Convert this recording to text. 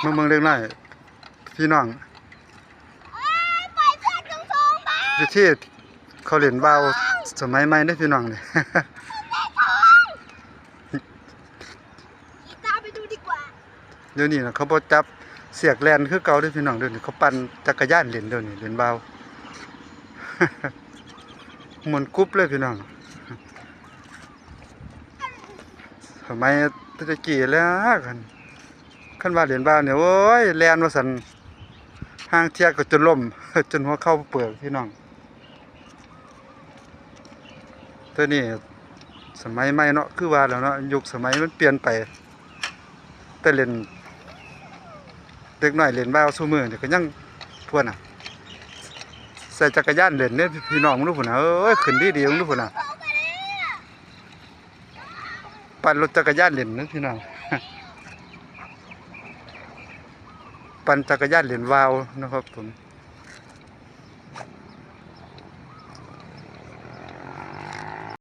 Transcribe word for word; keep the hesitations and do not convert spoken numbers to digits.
มาเมืองเล็กน้อยพี่น้อง ปล่อยเพื่อนสูงๆบ้าง อยู่ที่เขาเล่นว่าวสมัยใหม่เด้อพี่น้องเนี่ย ตามไปดูดีกว่า เดี๋ยวนี้นะเขาบ่จับเสียกแล่นคือเก่าเด้อพี่น้อง เดี๋ยวนี้เขาปั่นจักรยานเล่น เดี๋ยวนี้เล่นว่าว ม่วนกรุบเลยพี่น้อง สมัยแตะกี้แล้วคัน คันว่าเล่นว่าวเนี่ย โอ้ย แล่นว่าซั่น ห่างเทื่อก็จนล้ม จนหัวเข่าเปิกพี่น้อง เดี๋ยวนี้สมัยใหม่เนาะ คือว่าแล้วเนาะ ยุคสมัยมันเปลี่ยนไป แต่เล่น เด็กน้อยเล่นว่าวซุมื้อนี่ก็ยัง พวกน่ะ ใส่จักรยานเล่นเนี่ยพี่น้อง รู้พุ่นน่ะ เอ้ย ขึ้นดีๆ รู้พุ่นน่ะ ปั่นรถจักรยานเล่นนะพี่น้อง ปั่นจักรยานเล่นว่าวนะครับผม